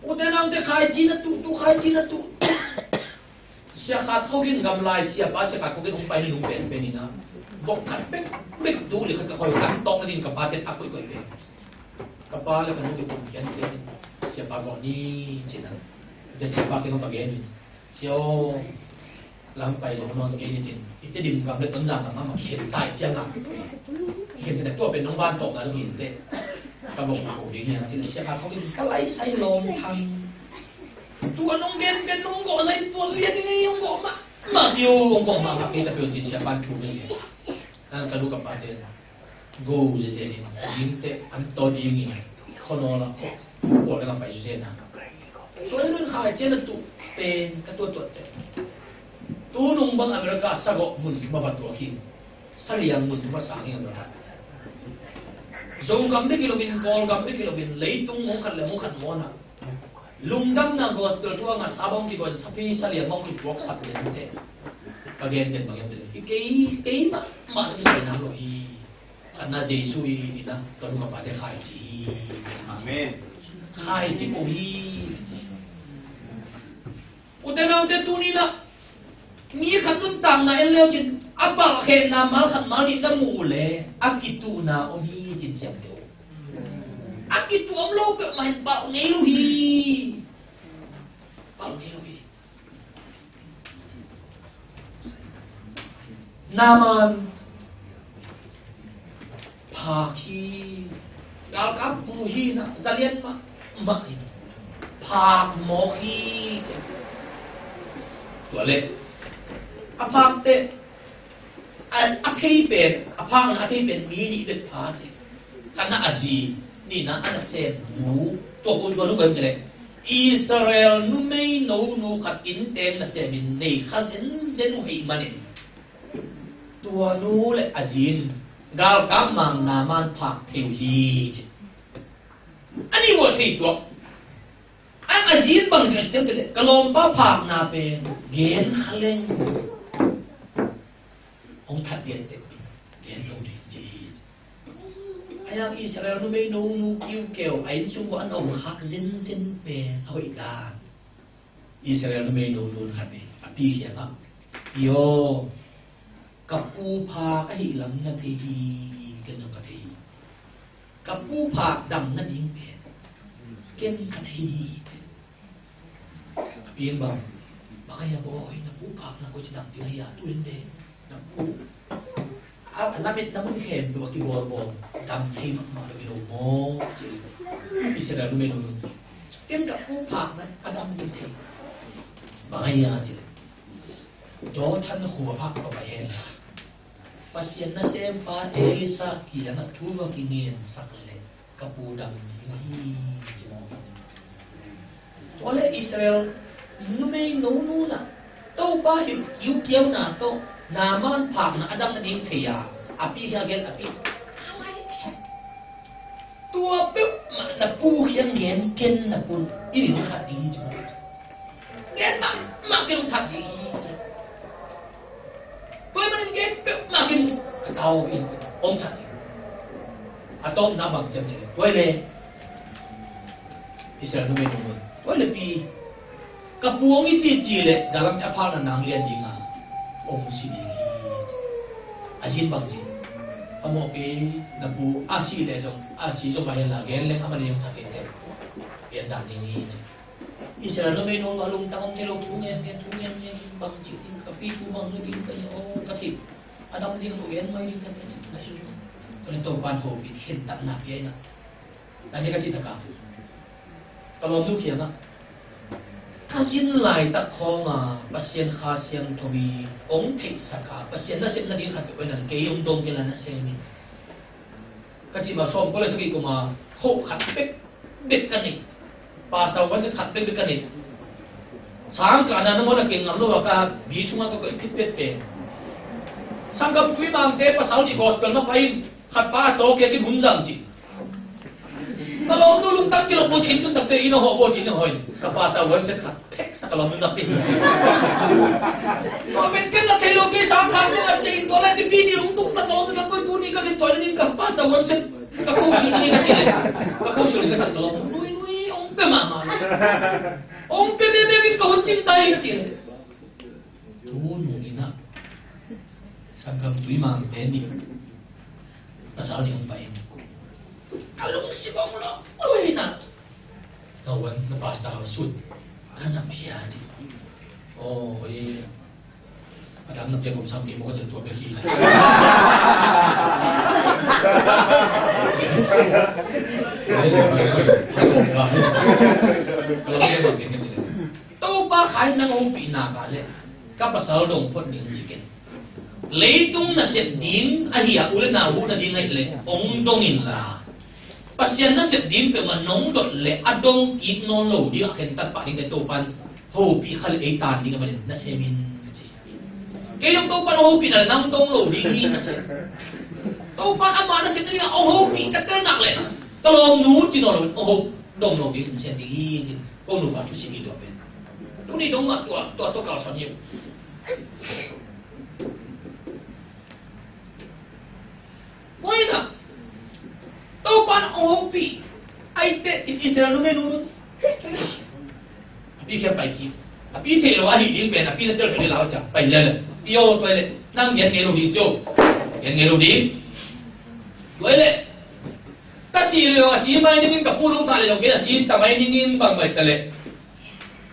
Ute naute khaici na tuh, tu khaici na tuh. Sia Khat Khok in gamlai siapa Sia Khat Khok in hong pai ni nung penpen in a vok khat bek bek tu li khat ka khoi khat tawng a ding ka pa ten a koih koih pen. Ka pa le ka nu kikum khian khian in siapa gawh ni cin a. Ute siapa kiang va gen in sia aw. Lam pai zo nawn kei ni cin i Tedim gam le Tonzang gam mah khen tai ciang a khen khen tua pen nong van tawh na lo hin teh ka vok ko ding hian a cin a Sia Khat Khok in ka lai sai lawm thang. Tua nong gen pen nong gawh zai tua lian i ngei hong gawh mah mah pio hong gawh mah mah kei ta pio cin siapa thu ni khen. Ka nu ka pa te go zezen in, ding teh an taw ding in, khuanawl a khuak le ka pai zezen a. Tua le nun khaici na tuh pen ka tua tuat teh. Tu nung bang America sagawh mun thum a va tuak hi. Saliang mun thum a sang hi America. Zogam bek hi lo in, Kawlgam bek hi lo in, leitung mong khat le mong khat mawna lungdamna gospel thu a ngah sa bang kigawh in sapi saliang mong kituak sak lente. Ka gen den bang hiam cih leh hi kei, kei mah mah na kisai nam lo hi. Khatna Jesu hi, nihna ka nu ka pate khaici hi. Amen. Khaici ko hi. Ute naute tuni na mi khat nuntakna en leu cin a palh khenna mal khat mal nih na muh uh le a kituhna om hi cin siam teh uh. A kituh om lo peuhmah in palh ngei uh hi. Palh ngei uh hi. Naaman phak hi. Galkap bu hi na, zalian mahmah hi. Phak mawk hi ci. Tua leh a phak teh a, a thei pen, a phakna a thei pen mi nih bek pha ci. Khatna a zi, nihna a nasem nu, tua hun tua nu koi ci leh Israel numei no nu khat inn teng nasem in nei kha zenzen uh hih manin tua nu le a zi in galkap mang Naaman phak thei uh hi ci. A nih uh a thei tuak. A, a zi in bang ci a ci tem ci leh ka lawmpa phakna pen gen kha leng hong that lian teh gen lo ding ci hi ci. A hiang Israel numei nonu kiukeu a innsung vua an a om khak zinzin pen a hoih dan. Israel numei nonu khat in a pi kiangah, "Pi aw, ka pu phak ahi lam na thei hi, ken zong ka thei hi. Ka pu phak dam nading pen ken ka thei hi," ci. A pi in bang, "Bang ahi a bawi, na pu phak na koi ci dam ding ahi a, tu in ve na pu a lametna mun khempeuh a kibawlbawl dam thei mahmah lo hi lo maw?" a ci. Israel numei nonu, "Ken ka pu phak na a dam ding thei. Bang ahi a?" ci. "Dothan khua ah ka pai hen la, Pasian nasempa Elisha kiangah thu va kingensak leh ka pu dam ding ahi," ci maw. Tua leh Israel numei nonu in ah Topa hilh kiukiauna tawh Naaman phakna a dam nading thei a, a pi kiang gel a pi, "Kha lai sia. Tua peuhmah na pu kiang gen ken, na pu in hong that ding hi," ci maw. "Gen mahmah ken, hong that ding hi. Tua ahih manin gen peuhmah ken, ka tau in hong that ding hi." A tawpna bang ci hiam cih leh, tua leh Israel numei nonu in, "Tua leh pi, ka pu hong hi cici leh zalam ci a phakna nang lian ding a, hong si ding hi," ci. A zi in bang ci, "Phamawh kei, na pu a sih leh zong, a si zong mah hen la, gen leng amah in hong that kei teh, pian dan ding hi," ci. Israel numei nonu a lungtang om thei lo, thu ngen ngen, thu ngen ngen, "Bang ci ding, ka pi thu bang zo ding ka hi a, aw ka thei. A dam ding a gen mai ding ka," ci, ngaihsut zo. Tua leh Topa in hopih khentatna pia in ah, "Ka ne ka cih tak a, ka lawmnu kiangah ka zin laitak khawng a Pasian Kha Siangtho in hong theihsak a, Pasian nasep nading khat peuh pen a kei hong dong kei la na sem in," ka cih ma, sawmkua le sagih kum a, kho khat bek bek ka nei. Pastor one set khat bek bek ka nei. Sangkahna nangawn a keng ngam lo a, ka bi sungah ka koih phitphet pen. Sangkam Tuimangte pasal nih gospel na pai in, khat pa a tawk kei a kin hun zang ci. Ka lawmnu lungtang kilawm lo ci, inn nuntakte inn a hawh vo ci, inn a hawh in. Ka pastor one set khat phek sa ka lawmnu na pia. Tua pen ken la thei lo kei, sang khang ciang a ciah in, tua lai nipi ni hong tung ta ka lawmnu na koi, tuni ka zin toina ding ka pastor one set ka kho sil ding ka ci leh, ka kho sil ding ka ci leh ka lawmnu nuinui hong pia mahmah leh, hong pia meme in ka hun cing ta hi ci leh. Tu nung in ah Sangkam Tuimangte nih pasal nih hong pai in, ka lungsim hong lawh lawh in ah, "Na one, na pastor house suit ka na pia," ci. "Aw, eh, a dang na pia kum sam kei maw?" ka ci, "Tua bek hi," ci. Ka lawmte bang ken ka ci. Topa Kha in nang hopih nak leh ka pasal dong phot ning ci ken. Leitung nasep ding ahi a, u le nau huh nading ahih leh hong dong inla, Pasian nasep ding peuhmah nong dot leh a dong kik nawn lo ding a khentat pah dingte Topa in hopih kha leh ei tan ding ahih manin na sem in, ka ci. Kei zong Topa in hong hopih nak leh nang dong lo ding hi, ka ci. Topa in ama nasep nading a hong hopih ka tel nak leh ka lawmnu ci nawn lo, hong hopih dong lo ding, na sem ding hi, ci. Ko nupa thusim hi tua pen. Tuni dong mah tua, tua, tua kalsuan hi. Tua in ah Topa in hong hopih, ahih teh ci, Israel numei nunun a pi kiang pai kik. A pi theih loh ahih ding pen a pi na tel thei leh lau ciang pai lel. "Pi aw, tua leh nang gen ngei lo ding," ci. "Gen ngei lo ding. Tua leh ka sih leh zong a si mai ning in, ka pu hong thah leh zong kei a si ta mai ning in, bang mai ta leh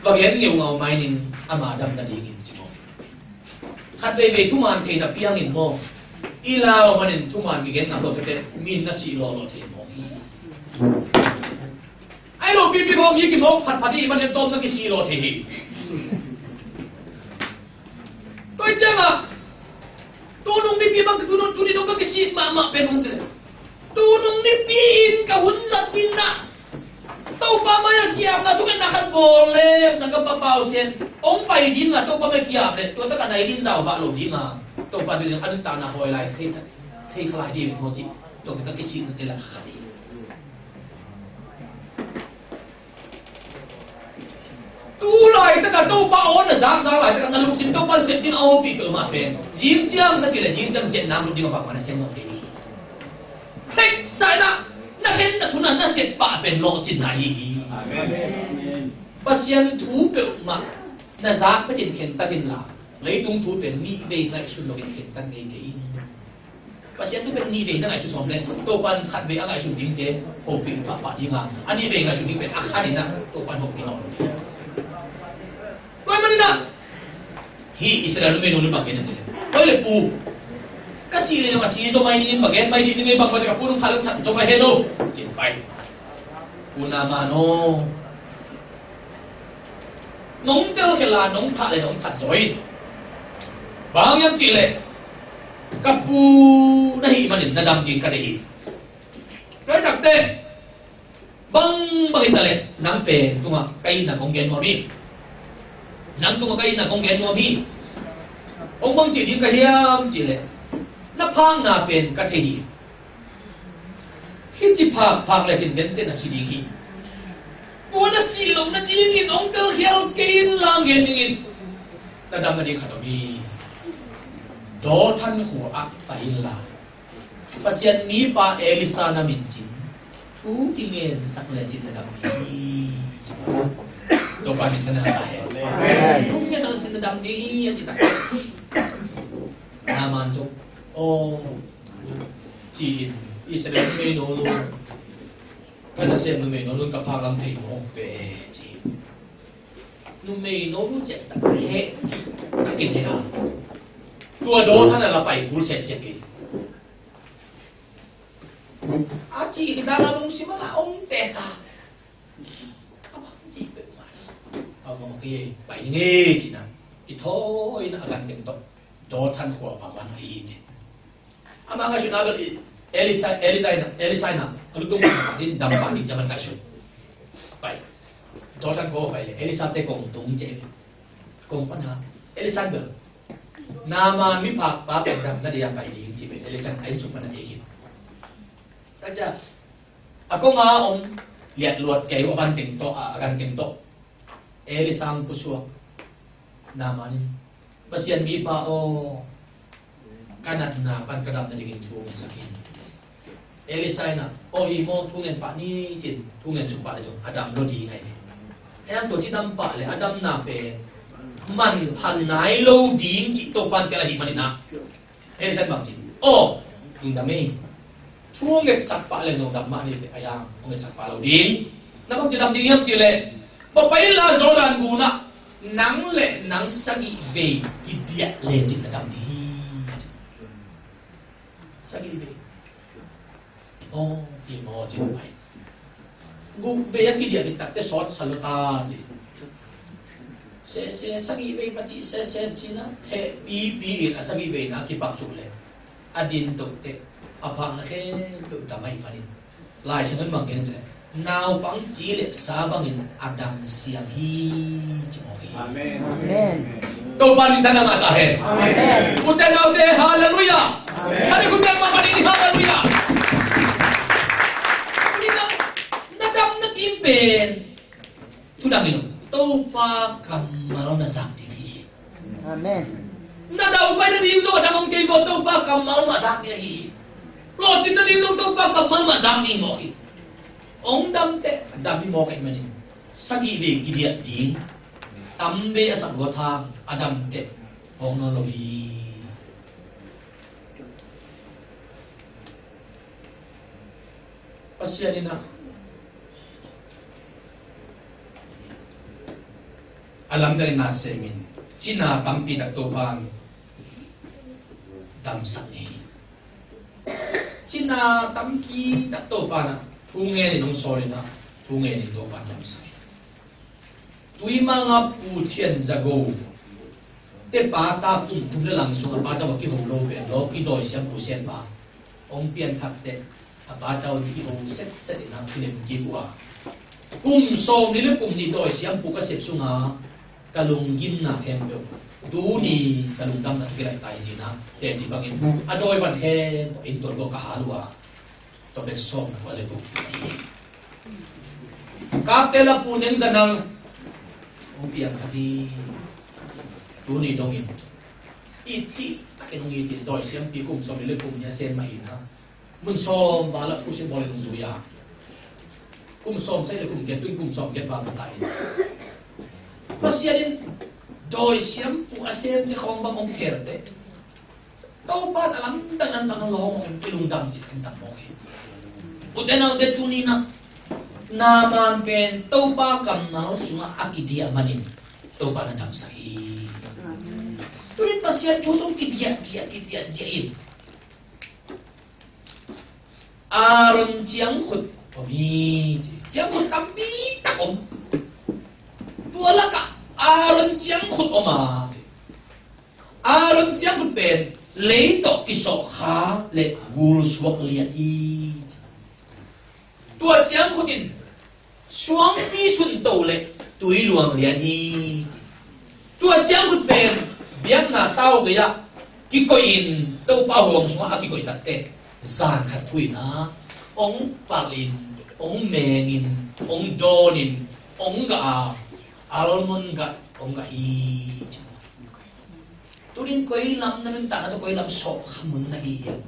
va gen ngeungau mai ning, ama dam ta ding in," ci maw. Khat veivei thuman theihna piang in maw, i lau manin thuman kigen ngam lo tete, mi in na sih lawhlawh thei maw hi. Ai lo pipi khawng mi kimawk phatphat i hih manin tawm na kisih lawh thei hi. Tua ciangah tunung nipi bang, tunung, tuni dong ka kisih mahmah pen hong ci leh, tunung nipi in ka hun zat ding ah Topa mai-ah ki-apna thungetna khat bawl leng, sangkam pa Pau Sian, hong pai ding a, Topa mai-ah ki-ap leh tua takah nai ding zauvah lo ding a, Topa tua ding a nuntakna hawi lai thei, thei kha lai ding maw cih, tua ka kisihnate lak khat hi. Tu laitak a Topa aw na zakzak laitak a na lungsim Topa sep ding a hopih peuhmah pen, zing ciang na cih leh zing ciang ziatna lut ding a bangmah na sem nawn kei ding hi. Thek Sa in ah, na khentat hun ah na sep pah pen lawhcinna ahi hi. Amen. Pasian thu peuhmah na zak petin khentat inla, leitung thu pen nih vei ngaihsun loin khentat ngei kei in. Pasian thu pen nih vei na ngaihsun sawm leh Topa'n khat vei a ngaihsun dingte hopih pahpah ding a, a nih vei ngaihsun ding pen a khat in ah Topa'n hopih nawn lo ding. Tua ahih manin ah, hih Israel numei nonu bang gen hiam cih leh, "Oi le pu, ka sih leh zong a si zaw mai ding, bang gen mai ding, bang mah teh ka pu nong that leh that zaw mai hi lo," ci-in pai. Pu Naaman aw, nong telkhial a, nong that leh nong that zaw in. Bang hang hiam cih leh ka pu na hih manin na dam ding ka deih hi. Tua hi takteh, bang bang hi ta leh nang pen tungah ka itna kong gen nuam hi. Nang tungah ka itna kong gen nuam hi. Hong bang ci ding ka hiam cih leh, na phakna pen ka thei hi. Hih ci phak phak leh tenten a si ding hi. Tua na sih loh nadingin hong telkhial kei in la, gen dingin na dam nading khat om hi. Dothan khua ah pai in la, Pasian mipa Elisha na min cin, thu i ngensak lecin na dam ding hi, ci. Topa min thang ta hen. Thu i ngensak lecin na dam ding hi, a ci tak. Naaman cu, aw, ci-in Israel numei nonu, ka nasem numei nonu ka phak lam thei mawk ve, ci. Numei nonu ciah tak heh ci, takin heh a. Tua Dothan a la pai kul siasia kei. A cih khit dan a lungsim a la om teta. A bang cih peuhmah. A bang mah kei pai ning ei cih na. I thawi na a gan teng tawh Dothan khua a bang man ahi cih. Ama ngaihsutna bel Elisha, Elisha in a, Elisha in a, a lutung in dam pah ding ci a man ngaihsut. Pai. Dothan khua pai le Elisha te kong tung ci. Kong pan a Elisha bel Naaman miphakpa pen dam nading a pai ding ci pen Elisha a inn sung pan a thei khin. Tua ciang a kong a om liatluat kei uh a van teng tawh, a gan teng tawh Elisha hong pusuak. Naaman in, Pasian mipa aw, ka natna pan ka dam nadingin thu ngetsak in. Elisha in a, aw hi maw, thu ngen pah ni ci-in thu ngen suk pah le zong a dam lo ding ahi ve. Ahi hang tua ci dam pah le a damna pen manpha nai lo ding cih Topa'n tel ahih manin a, Elisha in bang ci, aw, lungdam ei. Thu ngetsak pah le zong dam mah ni teh, ahi hang thu ngetsak pah lo ding. Na bang ci dam ding hiam cih leh, va pai inla Jordan gun ah nang le nang sagih vei kidiah lecin na dam ding hi. Sagih vei. Aw, hi maw ci pai. Guk vei a kidiah khit takteh sawt sa lo ta ci. Sese sagih vei va ci sese ci-in a heh pipi in a sagih veina a kipak suk leh a din toh teh a phakna khempeuh dam ahih manin Lai Siangtho in bang gen hiam cih leh, naupang ci le sa bangin a dam siang hi ci mawk hi. Amen. Amen. Topa min thang ngah ta hen. Amen. Ute naute, halleluiah. Amen. Khare kute ma panin, halleluiah. Tuni na, na dam na tim pen thu dang hi lo. Topa kammal na zak ding hi. Amen. Na daupai nading zong a dang om kei, Topa kammal mah zak ding hi. Lawhcin nading zong Topa kammal mah zak ding mawk hi. Hong dam teh dam hi mawk ahih manin sagih vei kidiah ding, tam vei a sak lua thang, a dam teh hong nawn lo hi. Pasian in a, a lamdang in na sem in, cina tampi tak Topa'n damsak ni. Cina tampi tak Topa'n a thu ngen in hong sawl in a, thu ngen in Topa'n damsak hi. Tuimang a Pu Thian Za Go te pata kum thum le lang sung a pata va kiho lo pen lawki dawi siampu siampa hong pianthak teh a pata un kiho setset in a kilem kik uh a, kum sawmli le kum nih dawi siampu ka sep sungah ka lunggimna khempeuh tuni ka lungdam tak thu kilaih ta hi ci-in a, teci bangin a dawi van khempeuh in tuan gawh ka hal uh a, tua pen sawm kua le guk hi. Kapte la Pu Neng Za Nang hong piangthak hi. Tuni dongin i cih takin hong it in dawi siampi kum sawmli le kum nih a sem mah hi-in a, Mun sawm val ah khusia bawl in hong zui a, kum sawm sagih le kum giat, tun kum sawm giat val ka ta in, Pasian in dawi siampu a semte khawng bang hong khelte, Topa in a lamdang lamdang hong lawm hong, kilungdam cih khat in tam mawk hi. Ute naute, tuni-in ah Naaman pen Topa kammal sungah a kidiah manin Topa in a damsak hi. Tuni-in Pasian thu sung kidiah diah kidiah diah in Aaron ciangkhut om hi, ci. Ciangkhut tampi tak om. Tua lakah Aaron ciangkhut om a, ci. Aaron ciangkhut pen lei tawh kisawh kha le gul suak lian hi, ci. Tua ciangkhut in suangpi sunto le tui luang lian hi, ci. Tua ciangkhut pen biakna tau gei-ah kikoih in Topa huam sungah a kikoih takteh zan khat thu-in ah hong palh in, hong meng in, hong dawn in, hong gah a, almond gah hong gah hi, ci. Tuni-in koi lam na nuntakna tawh koi lam sawh kha mun na hi hiam?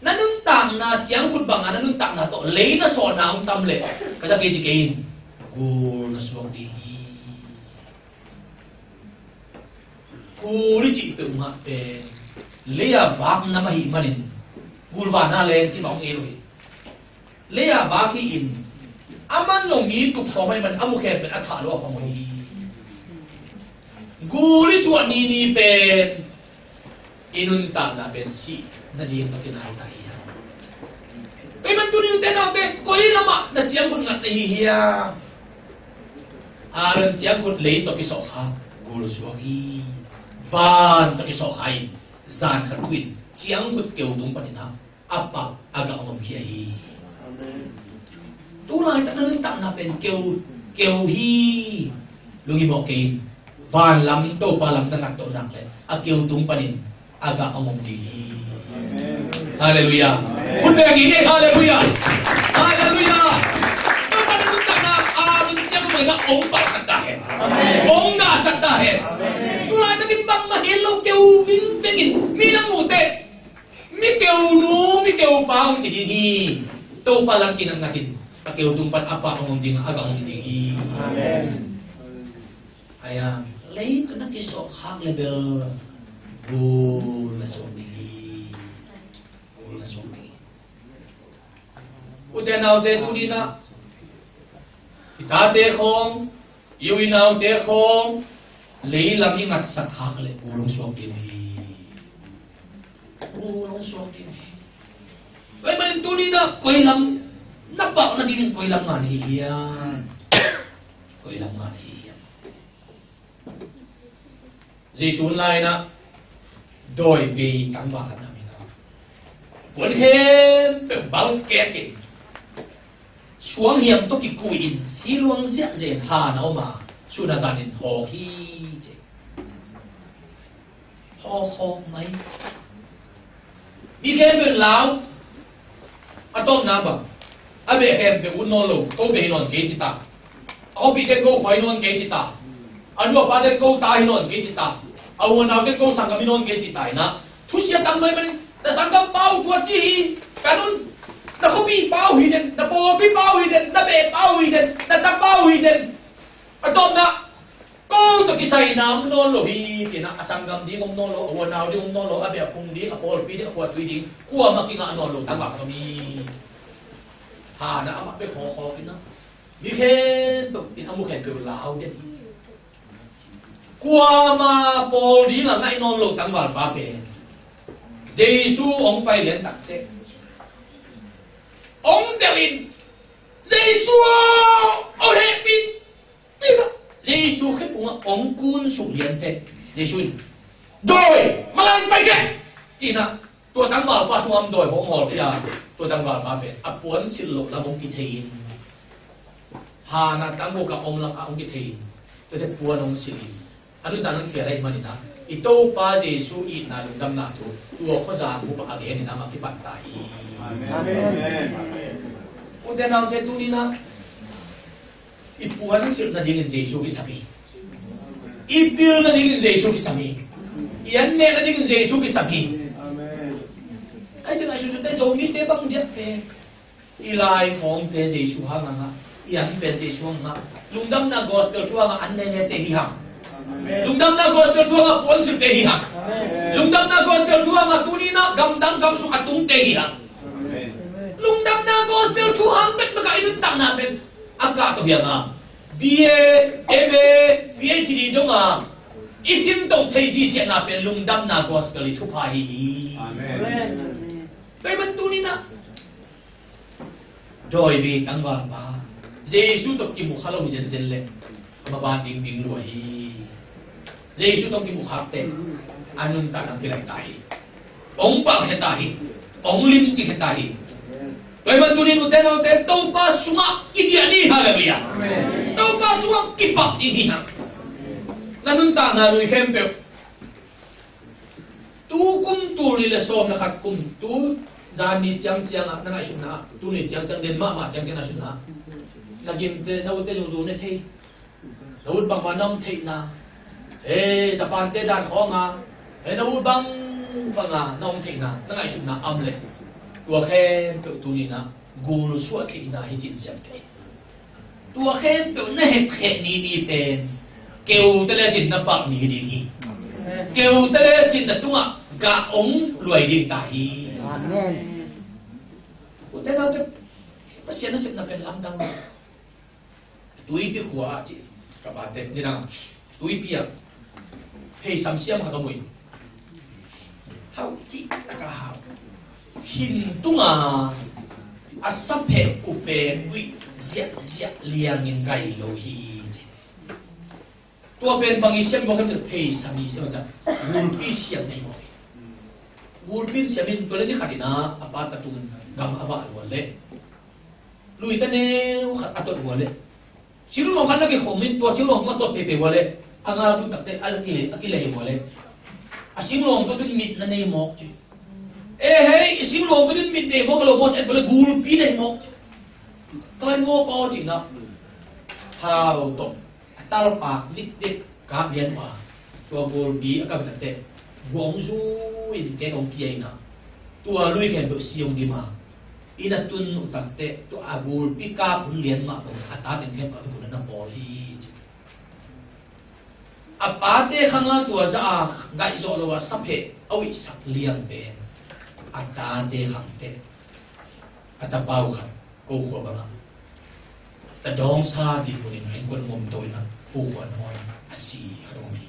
Na nuntakna ciangkhut bangah na nuntakna tawh lei na sawhna hong tam leh ka za kei ci kei in, gul na suak ding hi. Gul i cih peuhmah pen lei-a vak nam ahih manin gul vana leng ci bang hong ei lo hi. Lei-a vak hi in, a man lo mi tuk sawm ahih manin a mu khempeuh a thah lo a phamawh hi. Gul i suah nini pen i nuntakna pen sih nading tawh kinai ta hi. Tua ahih manin tuni ute naute, koi lamah na ciangkhut ngat na hi hiam? Aaron ciangkhut lei tawh kisawh kha, gul suak hi. Van tawh kisawh kha in, zan khat thu-in ciangkhut keu tung panin ah a palh a gah hong omkhia hi. Tu laitak na nuntakna pen keu, keu hi. Lunghimawh kei in, van lam Topa lam na ngat tawh nak leh a keu tung panin a gah hong om ding hi. Halleluiah. Khut beng hi ni, halleluiah. Halleluiah. Topa na nuntakna, a, min siam lo mah in ah hong palhsak ta hen. Hong gahsak ta hen. Tu laitakin bangmah hi lo, keu vingveng in, mi na muh teh, mi keunu, mi keupa hong ci ding hi. Topa lam kingatngatin a keu tung pan a palh hong om ding a, a gah hong om ding hi. Amen. Ahi hang, lei tawh na kisawh khak le bel gul na suak ding hi. Gul na suak ding hi. Ute naute, tuni-in ah i tate khawng, i u i naute khawng lei lam i ngatsak khak le gul hong suak ding hi. Gul hong suak ding hi. Tua ahih manin tuni-in ah koi lam na palh nadingin koi lam ngah na hi hiam? Koi lam ngah na hi hiam? Jesu hun lai-in ah dawi vei tangval khat na om in ah, puan khempeuh balkek in, suang hiam tawh kikui in, si luang ziahziah in, han a om a, sun a zan in hawk hi, ci. Hawk, hawk mai. Mi khempeuh lau. A tawpna bang, a beh khempeuh ut nawn lo, ko beh hi nawn kei ci ta. A khuapihte ko khua hi nawn kei ci ta. A nu a pate ko ta hi nawn kei ci ta. A u a naute ko sanggam hi nawn kei ci ta in ah, thusia tam lo ahih manin, na sanggampa uh tua ci hi, ka nu in, na khuapihpa uh hi den, na pawlpipa uh hi den, na behpa uh hi den, na tapa uh hi den. A tawpna, ko tawh kisai na om nawn lo hi, ci-in ah, a sanggam ding om nawn lo, a u a nau ding om nawn lo, a beh a phung ding, a pawlpi ding, a khuatui ding, kuamah kingah nawn lo tangval khat om hi. Han ah amah bek hawkhawk in ah, mi khempeuh in a mu khempeuh lau den hi. Kuamah pawl ding a ngaih nawn lo tangvalpa pen Jesu hong pai lian takteh hong delh in, "Jesu aw, hong hehpih," ci-in ah Jesu khekung ah hong kunsuk lianteh Jesu in, "Dawi, manlang pai kei," ci-in ah tua tangvalpa sungah om dawi hong hawlkhia. Tua tangvalpa pen a puan silh loh lam hong kithei in, han ah tangval ah om lam ah hong kithei in, tuate puan hong silh in, a nuntakna hong khel ahih manin ah, i Topa Jesu itna lungdamna thu tua khuazang bup ah a gen in amah kipan ta hi. Amen. Ute naute, tuni-in ah i puan silh nadingin Jesu kisam hi. I pil nadingin Jesu kisam hi. I an nek nadingin Jesu kisam hi. Amen. Ai cing ai susu te Zomite bang diat pen i lai khawngte Jesu hang a ngah, i an pen Jesu hang a ngah. Lungdamna gospel thu a ngah an nene te hi hang. Lungdamna gospel thu a ngah puansilhte hi hang. Lungdamna gospel thu a ngah tuni-in ah gamdang gamsung a tungte hi hang. Lungdamna gospel thu hang bet maka i nuntakna pen a kah tawh hi hang a, B A, M A, P H D dong a i sin to thei zisiatna pen lungdamna gospel i thupha hi hi. Tua ahih man tuni-in ah dawi ve tangvalpa Jesu tawh kimu kha lo hi zenzen leh a maban dingding lua hi. Jesu tawh kimu khak teh a nuntakna kilaih ta hi. Hong palkhia ta hi. Hong limci khia ta hi. Tua ahih man tuni-in ute naute, Topa sungah kidiah ni, halleluiah. Topa sungah kipak ding hi hang. Na nuntakna lui khempeuh, tu kum tul nih le sawm le khat kum, tu zan ni ciangciang ah na ngaihsutna ah, tu ni ciangciang, den mahmah ciangciang na ngaihsutna ah, na gimte, na ute zungzung ne thei, na ut bangmah na om theihna, he Japan-te dan khawng a, he na ut bang bang a na om theihna na ngaihsutna a om leh, tua khempeuh tuni-in ah gul suah theihna hi cin siam thei. Tua khempeuh na hepkheh ni ni pen keute lecin na palh ni ding hi. Keute lecin na tungah gah hong luai ding ta hi. Amen. Ute naute, Pasian nasepna pen lamdang. Tuipi khua ah ci, ka pate nidang tuipi ah phei samsiam khat om uh hi. Hau cih taka hau. Hin tunga a sapheh uh pen uih ziahziah liangin gai lo hi ci. Tua pen bang i siam mawk hiam cih leh phei sam i siam, gulpi siam thei mawk hi. Gulpi in siam in tua leh ni khat in a, a pa ta tungin gam a vah lua leh, lui ta neu khat a tot lua leh, singluang khat na kikhom in tua singluang tungah tot peipei lua leh, a ngal tun takteh a ki, a kilei lua leh, a singluang tawh tun mit na nei mawk ci. E hei, i singluang tawh tun mit nei mawk a lo mawk ci, et lua leh gulpi nei mawk ci. Ka lai mawk aw ci na. Thau tawh a talpak dikdik kap lian uh a, tua gulpi a kap takteh guang zui in kek hong kia in a, tua lui khempeuh si hong dim a, inn a tun uh takteh tua a gulpi kap hun lian mah bang a ta teng khempeuh a vekun a na pawl hi ci. A pate khang a tua zah a ngaih zawh lo a sapheh a uihsak liang pen a tate khang teh, a tapa uh khang, ko khua bangah ta dawngsa dih hun in a innkuan hong om to in a, ko khua nawn a si khat hong om hi.